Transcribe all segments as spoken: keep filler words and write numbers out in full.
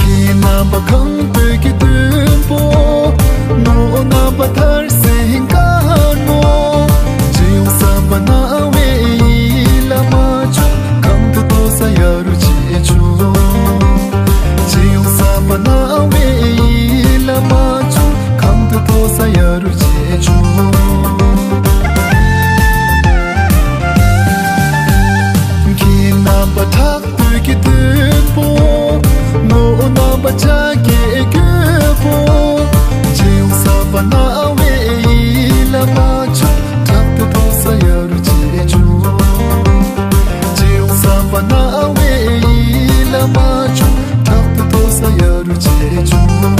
ཁྱེད་རྣམ་པ་གང་འདོད་ཀྱི་དོན་པོ། ནོར་རྣམ་པ་ཐར་སའི་དཀར་མོ། སྤྱི་ཡོངས་བསམ་པ་སྣང་བའི་ཡིད་ལ་མ་བྱུང་། གང་དུ་ཐོག་ས་ཡ་རུ་ཆེ་ཆུང་། སྤྱི་ཡོངས་བསམ་པ་སྣང་བའི་ཡིད་ལ་མ་བྱུང་། གང་དུ་ཐོག་ས་ཡ་རུ་ཆེ་ཆུང་། ཁྱེད་རྣམ་པ་ཕྲག་དོད་ཀྱི་དོན་པོ། ངོ་བོ་རྣམ་པ་ཕྱག་གི་དཀྱུས་པོ། སྤྱི་ཡོངས་བསམ་པ་སྣང་བའི་ཡིད་ལ་མ་བྱུང་། ཕྲག་ཏུ་ཐོག་ས་ཡ་རུ་ཆེ་ཆུང་། སྤྱི་ཡོངས་བསམ་པ་སྣང་བའི་ཡིད་ལ་མ་བྱུང་། ཕྲག་ཏུ་ཐོག་ས་ཡ་རུ་ཆེ་ཆུང་།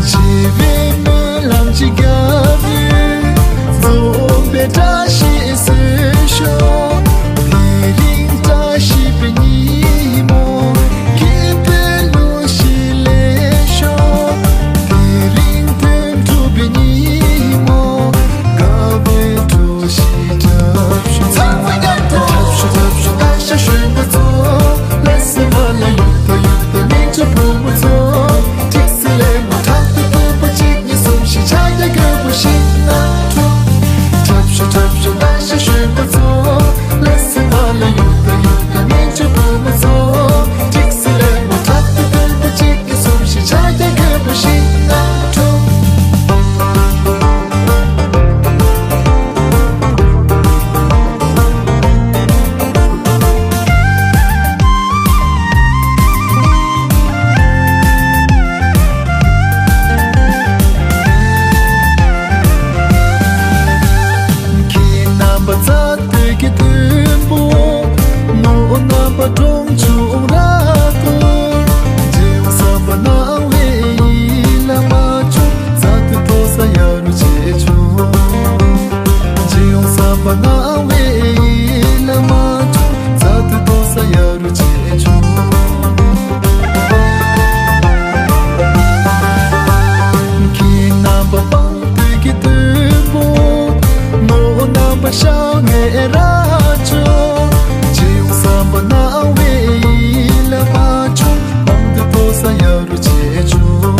བྱིས་པའི་སྨོན་ལམ་གྱི་རྒྱབ་ཡོལ། འཛོམས་པའི་བཀྲ་ཤིས་གསོལ་ཤོག་དེ་རིང་བཀྲ་ཤིས་པའི་ཉིན་མོ། སྐྱིད་པའི་གླུ་གཞས་ལེན་ཤོག་དེ་རིང་དོན་གྲུབ་པའི་ཉིན་མོ། དགའ་བའི་གྲོགས་ཤིག་འཁྲབ་ཤོག་འཁྲབ་ཤོག་འཁྲབ་ཤོག་ལྟ་ཞག་གཞོན་པ་ཚོ། ལས་སེམས་པ་ལ་ཡུག་ཏ་ཡུག་ཏ་མིག་ཆུ་བུ་མོ་ཚོ། ཏིག་སི་ལེ་མོ་ཁྲག་ཏུ་བུ་པ་གཅིག་གཉིས་གསུམ་བཞི་ཕྱག་རྒྱ་རྒྱལ་པོ་ཤིག་ན་འཁྲུག་འཁྲབ་ཤོག་འཁྲབ་ཤོག་ལྟ་ཞག་གཞོན་པ་ཚོ། ལས་སེམས་པ་ལ་ཡུག་ཏ་ཡུག་ཏ་མིག་ཆུ་བུ་མོ་ཚོ། ཏིག་སི་ལེ་མོ་ཁྲག་ཏུ་བུ་པ་གཅིག་གཉིས་གསུམ་བཞི་ཕྱག་རྒྱ་རྒྱལ་པོ་ཤིག་ན་འཁྲུག་ཁྱེད་རྣམ་པ་རྩ་དོད་ཀྱི་དོན་པོ། ནོར་རྣམ་པ་གྲོང་ཆུང་ར་སྐོར། སྤྱི་ཡོངས་བསམ་པ་སྣང་བའི་ཡིད་ལ་མ་བྱུང་། རྩ་དོད་ཐོག་ས་ཡ་རུ་ཆེ་ཆུང་། སྤྱི་ཡོངས་བསམ་པ་སྣང་བའི་ཡིད་ལ་མ་བྱུང་། རྩ་དོད་ཐོག་ས་ཡ་རུ་ཆེ་ཆུང་། ཁྱེད་རྣམ་པ་དཔང་དུས་ཀྱི་དོན་པོ། ནོར་རྣམ་པ་ཤ་ངའི་ར་ཅོ། སྤྱི་ཡོངས་བསམ་པ་སྣང་བའི་ཡིད་ལ་མ་བྱུང་། དཔང་དུ་ཐོག་ས་ཡ་རུ་ཆེ་ཆུང་།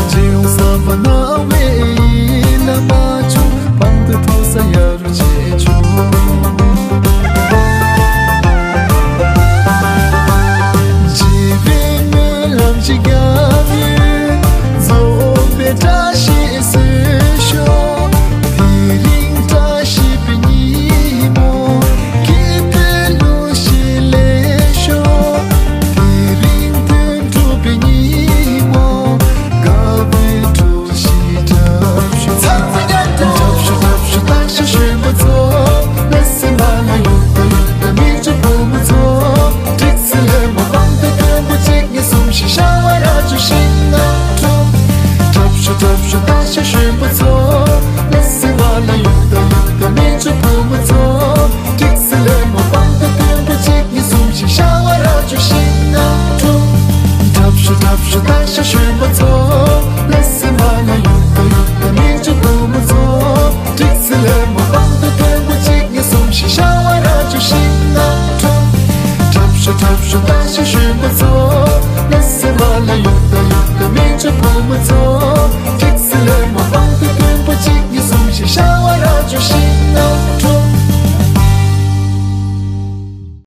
སྤྱི་ཡོངས་བསམ་པ་སྣང་བའི་ཡིད་ལ་མ་བྱུང་། དཔང་དུ་ཐོག་ས་ཡ་རུ་ཆེ་ཆུང་། བྱིས་པའི་སྨོན་ལམ་གྱི་རྒྱབ་ཡོལ། འཛོམས་པའི་བཀྲ་ཤིས་གསོལ་ཤོག་དེ་རིང་བཀྲ་ཤིས་པའི་ཉིན་མོ། སྐྱིད་པའི་གླུ་གཞས་ལེན་ཤོག་དེ་རིང་དོན་གྲུབ་པའི་ཉིན་མོ། དགའ་བའི་གྲོགས་ཤིག་འཁྲབ་ཤོག་འཁྲབ་ཤོག་འཁྲབ་ཤོག་ལྟ་ཞག་གཞོན་པ་ཚོ། ལས་སེམས་པ་ལ་ཡུག་ཏ་ཡུག་ཏ་མིག་ཆུ་བུ་མོ་ཚོ། ཏིག་སི་ལེ་མོ་དཔང་དུ་དོན་པོ་གཅིག་གཉིས་གསུམ་བཞི་ཤ་བ་ར་ཅོ་ཤིང་ན་འཁྲུག་འཁྲབ་ཤོག་འཁྲབ་ཤོག་ལྟ་ཞག་གཞོན་པ་ཚོ། ལས་སེམས་པ་ལ་ཡུག་ཏ་ཡུག་ཏ་མིག་ཆུ་བུ་མོ་ཚོ། ཏིག་སི་ལེ་མོ་དཔང་དུ་དོན་པོ་གཅིག་གཉིས་གསུམ་བཞི་ཤ་བ་ར་ཅོ་ཤིང་ན་འཁྲུག་འཁྲབ་ཤོག་འཁྲབ་ཤོག་ལྟ་ཞག་གཞོན་པ་ཚོ། ལས་སེམས་པ་ལ་ཡུག་ཏ་ཡུག་ཏ་མིག་ཆུ་བུ་མོ་ཚོ། ཏིག་སི་ལེ་མོ་དཔང་དུ་དོན་པོ་གཅིག་གཉིས་གསུམ་བཞི་ཤ་བ་ར་ཅོ་ཤིང་ན་འཁྲུག་འཁྲབ་ཤོག་འཁྲབ་ཤོག་ལྟ་ཞག་གཞོན་པ་ཚོ། ལས་སེམས་པ་ལ་ཡུག་ཏ་ཡུག་ཏ་མིག་ཆུ་བུ་མོ་ཚོ།